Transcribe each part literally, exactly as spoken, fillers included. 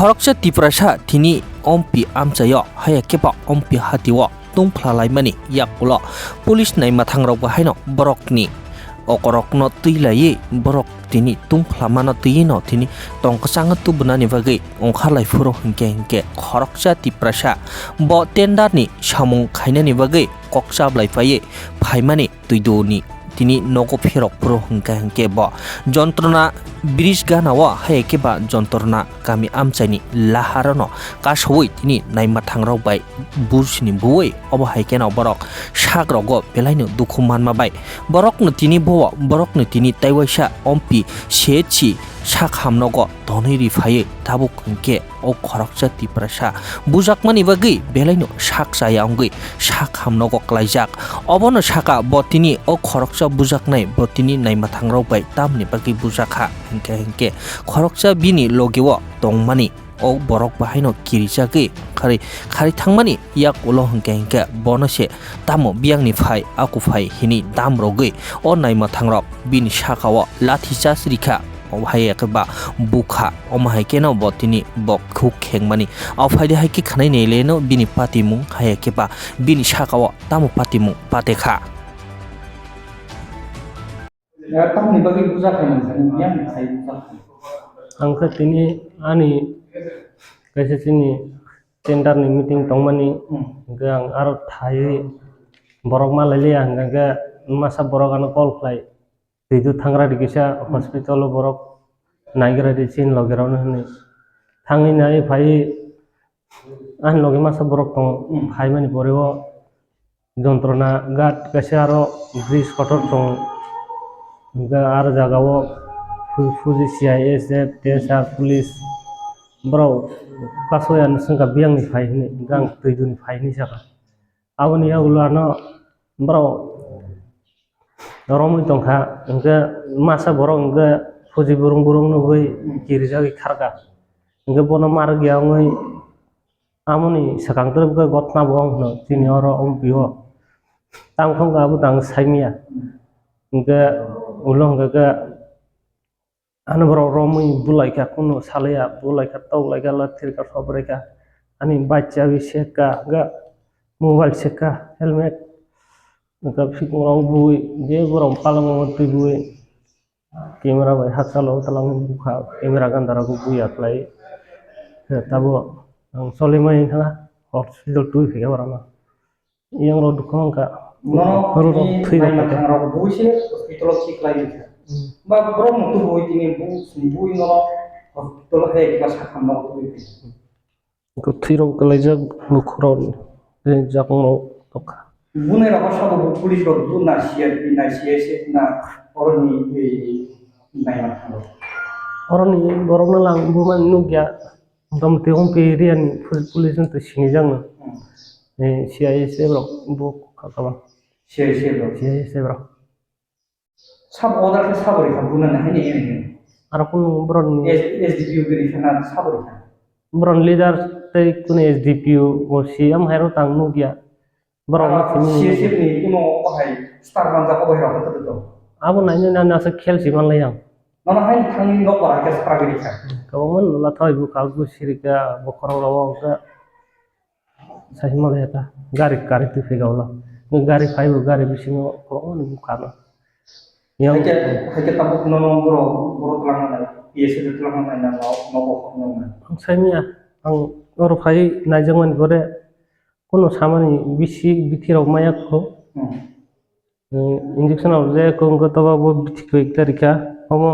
Khoroksa Tiprasa tini ompi amchaio haya khe ba ompi hatio tungphla laimani yakulo police naima thangrok bo haino borokni okorokno twi laiwi borok tini tungphla mano twiwi no tini tong kwchangno tubunani bagwi ongkha lai phuru hinkhe hinkhe khoroksa Tiprasa bo tender ni samung khainani bagwi kok chablai phaiwi phaimani twiduni tini nogo pherok phuru hinkhe hinkhe bo jontrona bridge gana o haya khe ba jontrona kami amchaini laharono kasawi tini naima thangrok bai bursini buwi obo hai kheno borok sak rogo belaino dukhu manma bai borokno tini bo borokno tini taiwaisa ompi C H C sak hamnogo tonwi ri phaiwi tabuk hinkhe o khoroksa Tiprasa bujakmani bagwi belaino sak chaya wngwi sak hamnogo klaijak. Obono saka bo tini o khoroksa bujaknai bo tini naima thangrok bai tamni bagwi bujakha hinkhe hinkhe khoroksa bini logeo tongmani o borok bahaino kirijagwi khari khari thangmani yak ulo hinkhe hinkhe bono se tamo biyangni phai aku phai hini dam rogwi o naima thangrok bini sakao lathi charge rikha. Omo hai khe ba bukha, omo hai kheno bo tini bo khuk khengmani. O phaidi hai khe khanai naileno bini patimung, hai khe ba bini sakao tamo patimung patekha. Tamoni bagwi bujakha nang sani, yang sai bujakha. Ang khe tini ani kaisa chini tender ni meeting tongmani, hmm, hingke ang aro thai borok ma lailiya, hingke masa borok ano call khlai. Twi tu thangra di kisa hospital o borok naigra di chin loge rok no hinwi. Thangwi nai phai ani loge masa borok tongo, hmm, phaimani pore o jontrona guard kaisa aro bridge kotor tongo. Hingke aro jaga o fu-, fuji C I S F, T S R, police borok kasoya no swngkha biyang ni phai hinwi, hingke ang twi duni phai hinwi sakha. Aboni yagulo ano borok romwi tongkha, hingke masa borok hingke fuji burung burung nugwi kirijagwi kharkha. Hingke bono ma rwkya wngwi amoni swkang twrwk khe gotna bo wng hwno chini oro ompiyo. Tamo khe wngkha abo tang saimanya. Hingke ulo hingke khe Ano borok romwi bulaikha, kunu salaiya, bulaikha, toklaikha, lathirikha, sobraikha. Ani bike chabi sekha, ga mobile sekha, helmet. Ga phikung rok bui, je borok palongo twi bui. Camera bai hakchalo, talang bukha, camera ganda rok bui aklai. Tabo ang choli mai thanga, hospital twi phikha borok no. Yang rok dukha wngkha. Nono oro rok tini thwi rok naima kha. Thangrok bui se hospital o chiklai rikha. Hmm. Ba borok no tubui tini bu, bui nono hospital o hai kisa sakha nok tubui. Ko thwi rok kalaijak bukhuk rok, eh, jakong rok tokha. Bunai rok sabo bu police rok bu na C R P na C I S F na oroni, eh, naima thangrok. Oroni borok no lang buma nukya. Motamoti ompi area ni pul-, police no twi sinijakno. Hmm. Eh, C I S F rok bo kha kama. C I S F rok. C I S F rok. Sab order khe sabo rikha buna na hani area ni. Aro kunu borok ni S-, S D P O gini khe na sabo rikha. Borok ni leader tei kunu S D P O, O C, am hai rok tang nukya. Borok no simi C S F ni kuno bahai star manjak o bahai rok to to. Abo nainai na nasa khel si manlai ang. Nono hai thangni nok bara khe star giri kha. Kwbangma nola thai bwkha bwsiri kha bokhorok rok khe sai manlai kha. Gari gari twi phai kha ulo. Gari phai bo gari bisingo kwbangma bwkha no. Yang haikhe, haikhe tabuk nono borok, borok twlangma nai, P S F twlangma nai na no, nogo hokno nai. Ang saimanya, ang oro phai naijakmani pore, kono samani bisi bithi rok maya kho. Hmm. Eh, injection rok je kho, wngkha toba bo bithi kho ekta rikha. Omo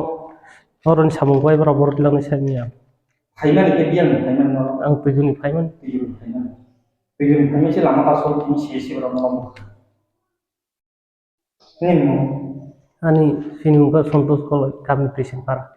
oroni samung bai borok, borok twlangni saimanya. Phaimani khe biyang phaimani no? Ang twijuni phaimani. Twijuni phaimani. Twijuni phaimani se lama kasol tini se se borok no. Nini mung? Ani sini mung khe Santosh Koloi, kami Prisinpara.